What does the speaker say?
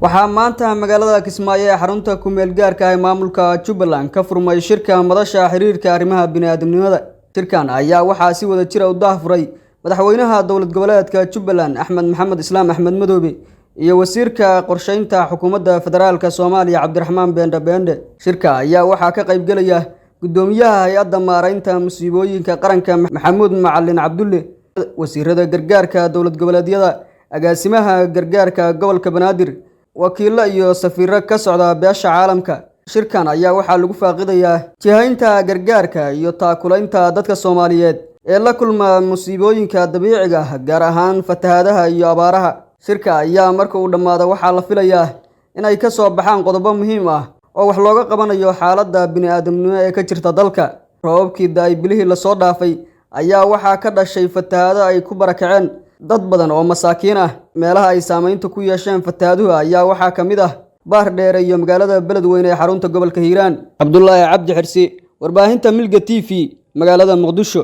Waxaa maanta magaalada Kismaayo ee xarunta ku-meel gaarka ah ee maamulka Jubbaland ka furmay shirka madasha xiriirka arrimaha bini'aadamnimada. Shirkan ayaa waxaa si wada jira u daahfuray madaxweynaha dowlad goboleedka Jubbaland Axmed Maxamed Islaam Axmed Madoobe iyo wasiirka qorsheynta xukuumadda federaalka Soomaaliya Cabdiraxmaan Beende Beende. Shirka ayaa waxaa ka qaybgelaya guddoomiyaha hay-adda maareynta musiibooyinka qaranka Maxamuud Macalin Cabdulle, wasiirada gargaarka dowlad goboleedyada, agaasimaha gargaarka gobolka Banaadir, wakiilo iyo safiiro ka socda beesha caalamka. Shirkan ayaa waxaa lagu faaqidayaa jihaynta gargaarka iyo taakulaynta dadka Soomaaliyeed ee la kulma musiibooyinka dabiiciga ah, gaar ahaan fatahaadaha iyo abaaraha. Shirka ayaa marka uu dhammaado waxaa la filayaa in ay ka soo baxaan qodobo muhiim ah oo wax looga qabanayo xaaladda bini'aadamnimo ee ka jirta dalka. Roobabkii da'ay bilihii lasoo dhaafay ayaa waxaa ka dhashay fatahaado ay ku barakaceen dad badan oo masaakiin ah. Meelaha ay saameynta ku yeesheen fatahaaduhu ayaa waxaa ka mid ah Baar Dheere iyo magaalada Beledweyne ee xarunta gobolka Hiiraan. Cabdulaahi Cabdi Xirsi, warbaahinta Milga TV, magaalada Muqdisho.